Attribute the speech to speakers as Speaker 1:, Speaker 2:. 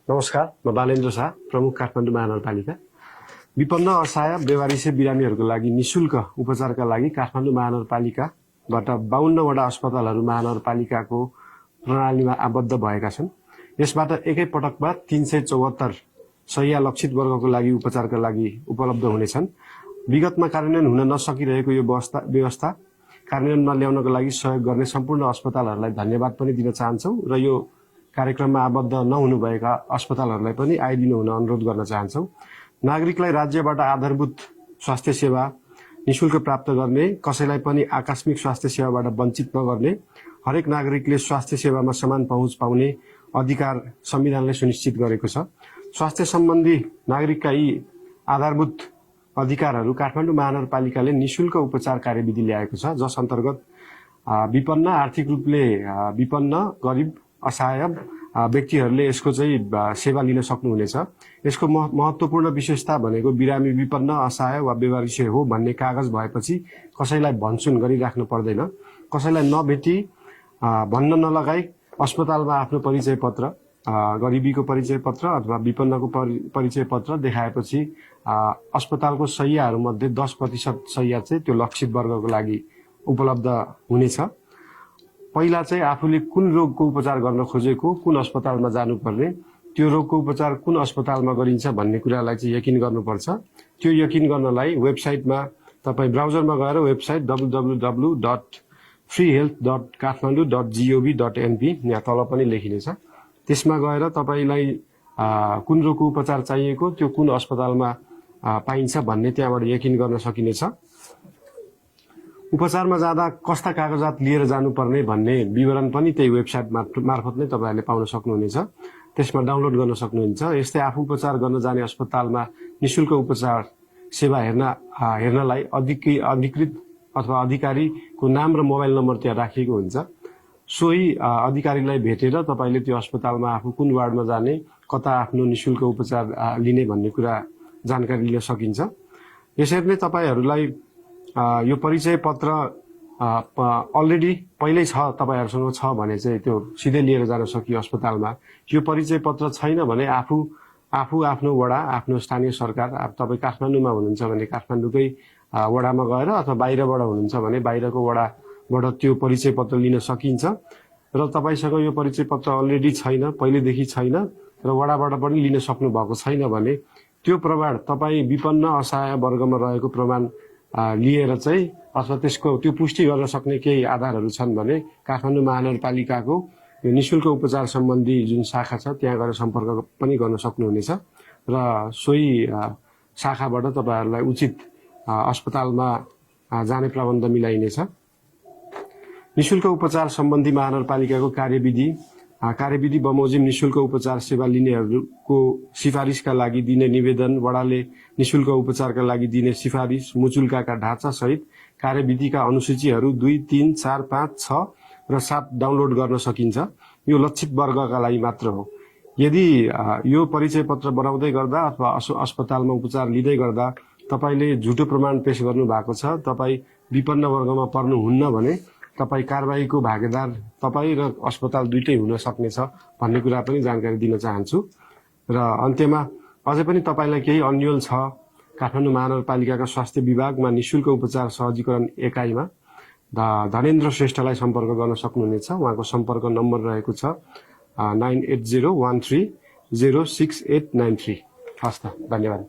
Speaker 1: नमस्कार, म बालेन्द्र शाह, प्रमुख काठमाडौँ महानगरपालिका। विपन्न असहाय बेवारिसे बिरामीहरूको लागि निशुल्क उपचारका लागि काठमाडौँ महानगरपालिकाबाट 52 वटा अस्पतालहरू महानगरपालिकाको प्रणालीमा आबद्ध भएका छन्। यसबाट एकै पटकमा 374 शय्या लक्षित वर्गको लागि उपचारका लागि उपलब्ध हुनेछन्। विगतमा कार्यान्वयन हुन नसकिरहेको यो व्यवस्था कार्यान्वयनमा ल्याउनको लागि सहयोग गर्ने सम्पूर्ण अस्पतालहरूलाई धन्यवाद पनि दिन चाहन्छौँ र यो कार्यक्रममा आबद्ध नहुनुभएका अस्पतालहरूलाई पनि आइदिनु हुन अनुरोध गर्न चाहन्छौँ। नागरिकलाई राज्यबाट आधारभूत स्वास्थ्य सेवा निशुल्क प्राप्त गर्ने, कसैलाई पनि आकस्मिक स्वास्थ्य सेवाबाट वञ्चित नगर्ने, हरेक नागरिकले स्वास्थ्य सेवामा समान पहुँच पाउने अधिकार संविधानले सुनिश्चित गरेको छ। स्वास्थ्य सम्बन्धी नागरिकका यी आधारभूत अधिकारहरू काठमाडौँ महानगरपालिकाले निशुल्क उपचार कार्यविधि ल्याएको छ, जस अन्तर्गत विपन्न, आर्थिक रूपले विपन्न, गरिब, असहाय व्यक्तिहरूले यसको चाहिँ सेवा लिन सक्नुहुनेछ। यसको महत्त्वपूर्ण विशेषता भनेको बिरामी विपन्न, असहाय वा बेवारिसे हो भन्ने कागज भएपछि कसैलाई भनसुन गरिराख्नु पर्दैन। कसैलाई नभेटी भन्न नलगाई अस्पतालमा आफ्नो परिचय पत्र, गरिबीको परिचय पत्र अथवा विपन्नको परिचय पत्र देखाएपछि अस्पतालको शय्याहरूमध्ये 10% शय्या चाहिँ त्यो लक्षित वर्गको लागि उपलब्ध हुनेछ। पहिला चाहिँ आफूले कुन रोगको उपचार गर्न खोजेको, कुन अस्पतालमा जानुपर्ने, त्यो रोगको उपचार कुन अस्पतालमा गरिन्छ भन्ने कुरालाई चाहिँ यकिन गर्नुपर्छ। त्यो यकिन गर्नलाई वेबसाइटमा तपाईँ ब्राउजरमा गएर वेबसाइट www.freehealth.kathmandu.gov.np यहाँ तल पनि लेखिनेछ। त्यसमा गएर तपाईँलाई कुन रोगको उपचार चाहिएको, त्यो कुन अस्पतालमा पाइन्छ भन्ने त्यहाँबाट यकिन गर्न सकिनेछ। उपचारमा जाँदा कस्ता कागजात लिएर जानुपर्ने भन्ने विवरण पनि त्यही वेबसाइट मार्फत नै तपाईँहरूले पाउन सक्नुहुनेछ। त्यसमा डाउनलोड गर्न सक्नुहुन्छ। यस्तै आफू उपचार गर्न जाने अस्पतालमा निशुल्क उपचार सेवा हेर्नलाई अधिकृत अथवा अधिकारीको नाम र मोबाइल नम्बर त्यहाँ राखिएको हुन्छ। सोही अधिकारीलाई भेटेर तपाईँले त्यो अस्पतालमा आफू कुन वार्डमा जाने, कता आफ्नो निशुल्क उपचार लिने भन्ने कुरा जानकारी लिन सकिन्छ। यसरी नै तपाईँहरूलाई यो परिचय पत्र अलरेडी पहिल्यै छ, तपाईँहरूसँग छ भने चाहिँ त्यो सिधै लिएर जान सकियो अस्पतालमा। यो परिचय पत्र छैन भने आफू आफ्नो वडा, आफ्नो स्थानीय सरकार, तपाईँ काठमाडौँमा हुनुहुन्छ भने काठमाडौँकै वडामा गएर अथवा बाहिरबाट हुनुहुन्छ भने बाहिरको वडाबाट त्यो परिचय पत्र लिन सकिन्छ। र तपाईँसँग यो परिचय पत्र अलरेडी छैन, पहिलेदेखि छैन र वडाबाट पनि लिन सक्नु भएको छैन भने त्यो प्रमाण तपाईँ विपन्न असहाय वर्गमा रहेको प्रमाण लिएर चाहिँ अथवा त्यसको त्यो पुष्टि गर्न सक्ने केही आधारहरू छन् भने काठमाडौँ महानगरपालिकाको यो निशुल्क उपचार सम्बन्धी जुन शाखा छ त्यहाँ गएर सम्पर्क पनि गर्न सक्नुहुनेछ र सोही शाखाबाट तपाईँहरूलाई उचित अस्पतालमा जाने प्रबन्ध मिलाइनेछ। निशुल्क उपचार सम्बन्धी महानगरपालिकाको कार्यविधि बमोजिम निशुल्क उपचार सेवा लिनेहरूको सिफारिसका लागि दिने निवेदन, वडाले निशुल्क उपचारका लागि दिने सिफारिस, मुचुल्काका ढाँचा सहित कार्यविधिका अनुसूचीहरू 2, 3, 4, 5, 6 र 7 डाउनलोड गर्न सकिन्छ। यो लक्षित वर्गका लागि मात्र हो। यदि यो परिचय पत्र बनाउँदै गर्दा अथवा अस्पतालमा उपचार लिँदै गर्दा तपाईँले झुटो प्रमाण पेश गर्नु भएको छ, तपाईँ विपन्न वर्गमा पर्नुहुन्न भने तपाईँ कारबाहीको भागीदार तपाईँ र अस्पताल दुइटै हुन सक्नेछ भन्ने कुरा पनि जानकारी दिन चाहन्छु। र अन्त्यमा अझै पनि तपाईँलाई केही अन्यल छ काठमाडौँ महानगरपालिकाका स्वास्थ्य विभागमा निशुल्क उपचार सहजीकरण एकाइमा धनेन्द्र श्रेष्ठलाई सम्पर्क गर्न सक्नुहुनेछ। उहाँको सम्पर्क नम्बर रहेको छ 9801306893। हस् त, धन्यवाद।